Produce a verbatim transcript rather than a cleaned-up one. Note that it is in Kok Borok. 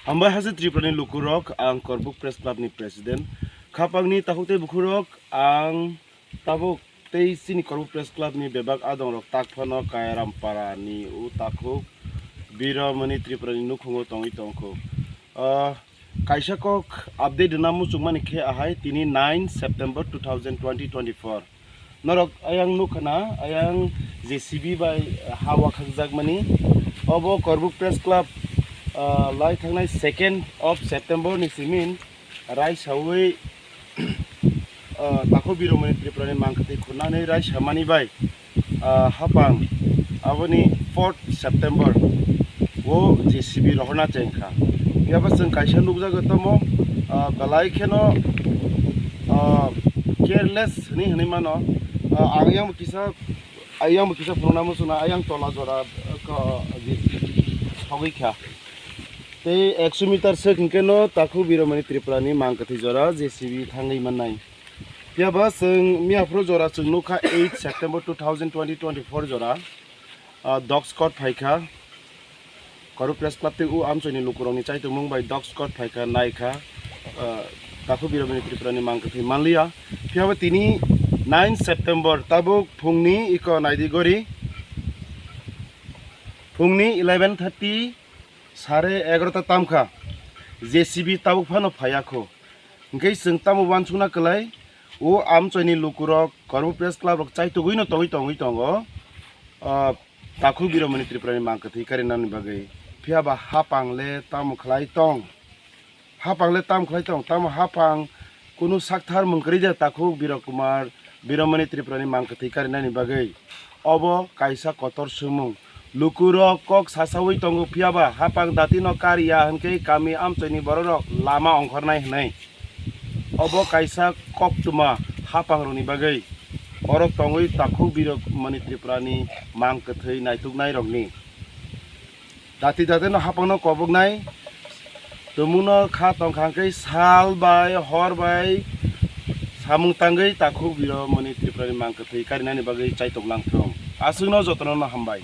Hambai haste Tripura ni lukurok, ang Korbuk Press Club ni President. Khapang ni takhuk tei bukhurok, ang tabuk tei chini Korbuk Press Club ni bebak adong rok tak phano Kairam Para ni o takhuk Biromani Tripura ni nukhungo tongwi tongkho. Ah, kaisa kok update rwna muchungmani khe ahai, tini nine September two thousand twenty twenty-four. Norok ayang nukha na, ayang J C B bai ha wakhakjakmani. Obo Korbuk Press Club, ah, lai thangnai second of September ni simin raisawi, ah, takhuk Biromani Tripura ni mangkwtwi khunani raisamani bai, ah, hapang aboni fourth September o J C B rohorna chengkha. Phiya ba chwng kaisa nukjago tamo, ah, belai kheno, ah, careless hwnwi hwnwi mano. Ah, ang yang kisa, ayang bo kisa phunukna muchungna, ayang tola jora, ah, ko, J C B thogwi kha. Tei ekso meter swk hwnkhe no takhuk Biromani Tripura ni mangkwtwi jora J C B thangwi mannai. Phiya ba chwng miyaphuru jora chwng nukha eight September two thousand twenty twenty-four jora, ah, dog squad phaikha. Korbuk Press Club tei o amchoini lukurokni chaitokmung bai dog squad phaikha, naikha, ah, takhuk Biromani Tripura ni mangkwtwi manliya. Phiya ba tini nine September tabuk phungni iko naidi gori, phungni eleven thirty, sare egarota tamkha, J C B tabuk phano phaiya kho. Hwnkhe chwng tamo uansukna kwlai, o amchoini lukurok Korbuk Press Club rok chaitugwino tongwi tongwi tongo, ah, takhuk Biromani Tripura ni mangkwtwi karinani bagwi. Phiya ba hapang le tamo khlai tong? Hapang le tamo khlai tong? Tamo hapang kunu sakthar mung kwrwi de takhuk Biro Kumar Biromani Tripura ni mangkwtwi karinani bagwi. Obo kaisa kotor swngmung. Lukurok kok sasawi tongo, phiya ba hapang datino kariya hwnkhe kami amchoini bororok lama ongkhornai hwnwi. Obo kaisa koktwma hapangrokni bagwi. Oro tongwi takhuk Biromani Tripura ni mangkwtwi naituknairokni. Dati datino hapangno koboknai. Tumungno kha tongkha hwnkhe sal bai hor bai samung tangwi takhuk Biromani Tripura ni mangkwtwi karinani bagwi chaitok langthung. Aswkno jotono no hambai.